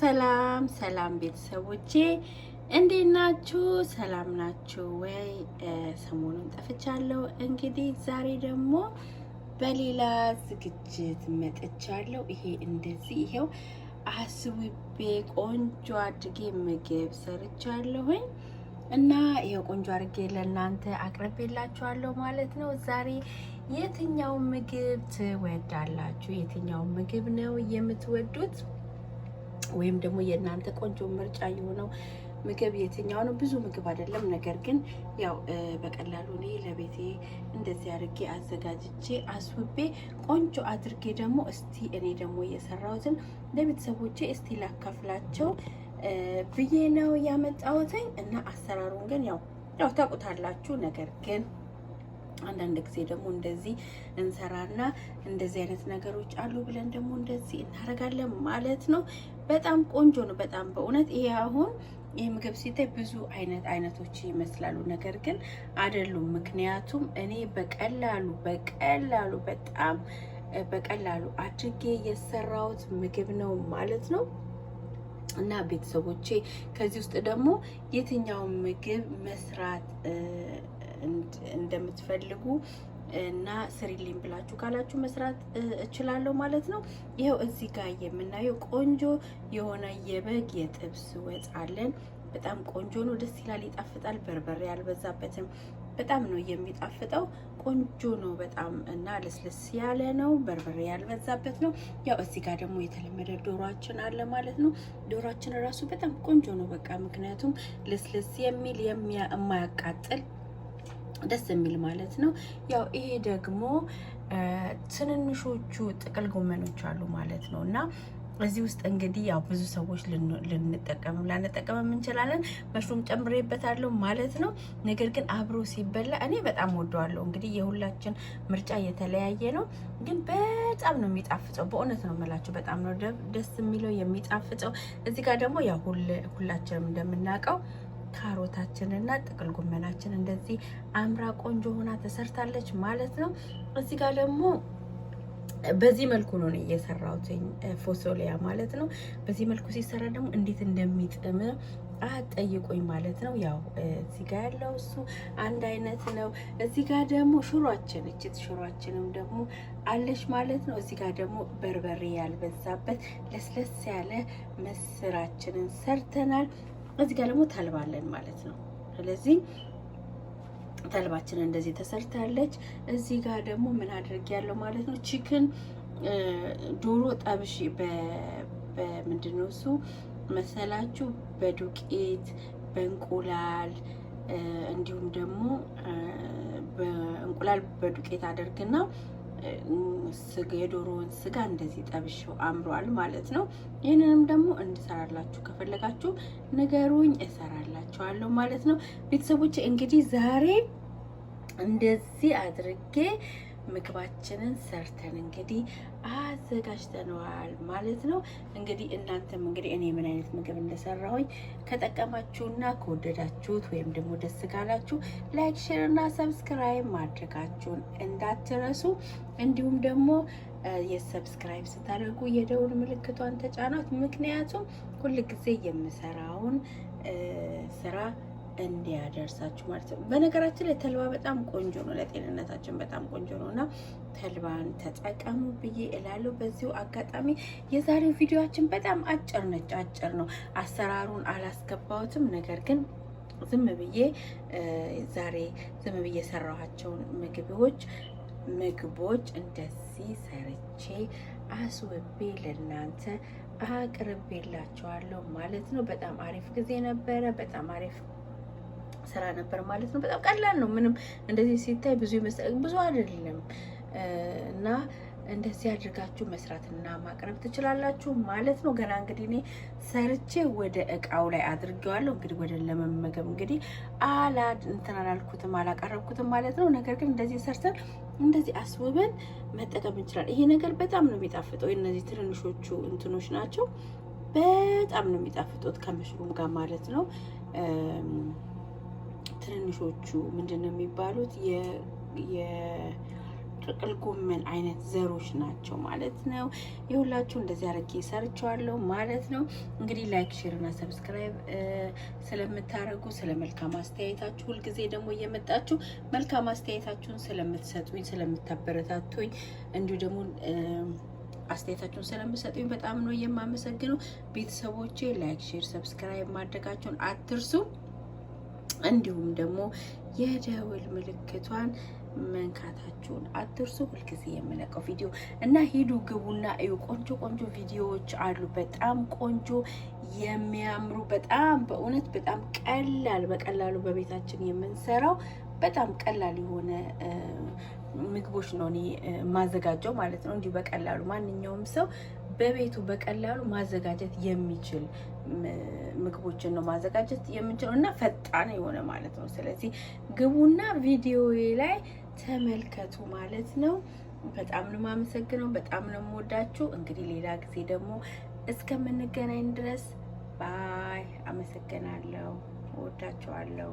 ሰላም ሰላም ቤተሰቦቼ እንዴት ናችሁ? ሰላም ናችሁ ወይ? ሰሞኑን ጠፍቻለሁ። እንግዲህ ዛሬ ደግሞ በሌላ ዝግጅት መጥቻለሁ። ይሄ እንደዚህ ይሄው አስውቤ ቆንጆ አድርጌ ምግብ ሰርቻለሁኝ እና ይሄው ቆንጆ አድርጌ ለእናንተ አቅርቤላችኋለሁ ማለት ነው። ዛሬ የትኛው ምግብ ትወዳላችሁ? የትኛው ምግብ ነው የምትወዱት? ወይም ደግሞ የእናንተ ቆንጆ ምርጫ የሆነው ምግብ የትኛው ነው? ብዙ ምግብ አይደለም፣ ነገር ግን ያው በቀላሉ እኔ ለቤቴ እንደዚህ አድርጌ አዘጋጅቼ አስውቤ ቆንጆ አድርጌ ደግሞ እስቲ እኔ ደግሞ የሰራሁትን ለቤተሰቦቼ እስቲ ላካፍላቸው ብዬ ነው ያመጣሁትኝ እና አሰራሩን ግን ያው ታውቁታላችሁ። ነገር ግን አንዳንድ ጊዜ ደግሞ እንደዚህ እንሰራና እንደዚህ አይነት ነገሮች አሉ ብለን ደግሞ እንደዚህ እናደርጋለን ማለት ነው። በጣም ቆንጆ ነው። በጣም በእውነት ይሄ አሁን ይህ ምግብ ሲታይ ብዙ አይነት አይነቶች ይመስላሉ፣ ነገር ግን አይደሉም። ምክንያቱም እኔ በቀላሉ በቀላሉ በጣም በቀላሉ አድርጌ የሰራሁት ምግብ ነው ማለት ነው። እና ቤተሰቦቼ ከዚህ ውስጥ ደግሞ የትኛውን ምግብ መስራት እንደምትፈልጉ እና ስሪልኝ ብላችሁ ካላችሁ መስራት እችላለሁ ማለት ነው። ይኸው እዚህ ጋር የምናየው ቆንጆ የሆነ የበግ የጥብስ ወጥ አለን። በጣም ቆንጆ ነው፣ ደስ ይላል፣ ይጣፍጣል። በርበሬ አልበዛበትም። በጣም ነው የሚጣፍጠው። ቆንጆ ነው በጣም እና ልስልስ ያለ ነው። በርበሬ ያልበዛበት ነው። ያው እዚህ ጋር ደግሞ የተለመደ ዶሯችን አለ ማለት ነው። ዶሯችን ራሱ በጣም ቆንጆ ነው በቃ ምክንያቱም ልስልስ የሚል የማያቃጥል ደስ የሚል ማለት ነው። ያው ይሄ ደግሞ ትንንሾቹ ጥቅል ጎመኖች አሉ ማለት ነው እና እዚህ ውስጥ እንግዲህ ያው ብዙ ሰዎች ልንጠቀምም ላንጠቀምም እንችላለን። መሽሩም ጨምሬበታለሁ ማለት ነው። ነገር ግን አብሮ ሲበላ እኔ በጣም ወደዋለሁ። እንግዲህ የሁላችን ምርጫ የተለያየ ነው፣ ግን በጣም ነው የሚጣፍጠው። በእውነት ነው የምላችሁ፣ በጣም ነው ደስ የሚለው የሚጣፍጠው። እዚህ ጋር ደግሞ ያው ሁላችንም እንደምናውቀው ካሮታችንና ጥቅል ጎመናችን እንደዚህ አምራ ቆንጆ ሆና ተሰርታለች ማለት ነው። እዚህ ጋር ደግሞ በዚህ መልኩ ነው እየሰራሁት ፎሶሊያ ማለት ነው። በዚህ መልኩ ሲሰራ ደግሞ እንዴት እንደሚጥም አትጠይቁኝ ማለት ነው። ያው እዚህ ጋር ያለው እሱ አንድ አይነት ነው። እዚህ ጋር ደግሞ ሽሮአችን እችት ሽሮአችንም ደግሞ አለች ማለት ነው። እዚህ ጋር ደግሞ በርበሬ ያልበዛበት ለስለስ ያለ ምስራችንን ሰርተናል። እዚህ ጋር ደግሞ ተልባለን ማለት ነው። ስለዚህ ተልባችን እንደዚህ ተሰርታለች። እዚህ ጋር ደግሞ ምን አድርጌያለሁ ማለት ነው? Chicken ዶሮ ጠብሼ በምንድን ነው እሱ መሰላችሁ? በዱቄት በእንቁላል እንዲሁም ደግሞ በእንቁላል በዱቄት አደርግና የዶሮውን ስጋ እንደዚህ ጠብሼው አምሯል ማለት ነው። ይህንንም ደግሞ እንድሰራላችሁ ከፈለጋችሁ ንገሩኝ፣ እሰራላችኋለሁ ማለት ነው። ቤተሰቦች እንግዲህ ዛሬ እንደዚህ አድርጌ ምግባችንን ሰርተን እንግዲህ አዘጋጅተነዋል ማለት ነው። እንግዲህ እናንተም እንግዲህ እኔ ምን አይነት ምግብ እንደሰራሁኝ ከጠቀማችሁና ከወደዳችሁት ወይም ደግሞ ደስ ካላችሁ like፣ share እና subscribe ማድረጋችሁን እንዳትረሱ። እንዲሁም ደግሞ የ subscribe ስታደርጉ የደውል ምልክቷን ተጫኗት። ምክንያቱም ሁል ጊዜ የምሰራውን ስራ እንዲያደርሳችሁ ማለት ነው። በነገራችን ላይ ተልባ በጣም ቆንጆ ነው፣ ለጤንነታችን በጣም ቆንጆ ነው እና ተልባን ተጠቀሙ ብዬ እላለሁ። በዚሁ አጋጣሚ የዛሬው ቪዲዮችን በጣም አጭር ነች፣ አጭር ነው። አሰራሩን አላስገባሁትም፣ ነገር ግን ዝም ብዬ ዛሬ ዝም ብዬ የሰራኋቸውን ምግቦች እንደዚህ ሰርቼ አስውቤ ለእናንተ አቅርቤላችኋለሁ ማለት ነው። በጣም አሪፍ ጊዜ ነበረ። በጣም አሪፍ ስራ ነበር ማለት ነው። በጣም ቀላል ነው። ምንም እንደዚህ ሲታይ ብዙ ይመስላል፣ ብዙ አይደለም እና እንደዚህ አድርጋችሁ መስራትና ማቅረብ ትችላላችሁ ማለት ነው። ገና እንግዲህ እኔ ሰርቼ ወደ እቃው ላይ አድርጌዋለሁ። እንግዲህ ወደ ለመመገብ እንግዲህ አላ እንትን አላልኩትም አላቀረብኩትም ማለት ነው። ነገር ግን እንደዚህ ሰርተን እንደዚህ አስውበን መጠቀም እንችላለን። ይሄ ነገር በጣም ነው የሚጣፍጠው። እነዚህ ትንንሾቹ እንትኖች ናቸው። በጣም ነው የሚጣፍጡት ከመሽሩም ጋር ማለት ነው። ትንንሾቹ ምንድን ነው የሚባሉት? ጥቅል ጎመን አይነት ዘሮች ናቸው ማለት ነው። የሁላችሁ እንደዚህ አድርጌ ሰርቸዋለሁ ማለት ነው። እንግዲህ like፣ share እና subscribe ስለምታደርጉ፣ ስለ መልካም አስተያየታችሁ፣ ሁልጊዜ ደግሞ እየመጣችሁ መልካም አስተያየታችሁን ስለምትሰጡኝ፣ ስለምታበረታቱኝ፣ እንዲሁ ደግሞ አስተያየታችሁን ስለምሰጡኝ በጣም ነው የማመሰግነው። ቤተሰቦቼ like፣ share፣ subscribe ማድረጋችሁን አትርሱ። እንዲሁም ደግሞ የደውል ምልክቷን መንካታችሁን አትርሱ። ሁልጊዜ የምለቀው ቪዲዮ እና ሂዱ ግቡና እዩ። ቆንጆ ቆንጆ ቪዲዮዎች አሉ። በጣም ቆንጆ የሚያምሩ፣ በጣም በእውነት በጣም ቀላል፣ በቀላሉ በቤታችን የምንሰራው በጣም ቀላል የሆነ ምግቦች ነው እኔ ማዘጋጀው ማለት ነው። እንዲሁ በቀላሉ ማንኛውም ሰው በቤቱ በቀላሉ ማዘጋጀት የሚችል ምግቦችን ነው ማዘጋጀት የምንችለው እና ፈጣን የሆነ ማለት ነው። ስለዚህ ግቡና ቪዲዮ ላይ ተመልከቱ ማለት ነው። በጣም ነው የማመሰግነው። በጣም ነው የምወዳችሁ። እንግዲህ ሌላ ጊዜ ደግሞ እስከምንገናኝ ድረስ bye። አመሰግናለሁ። እወዳችኋለሁ።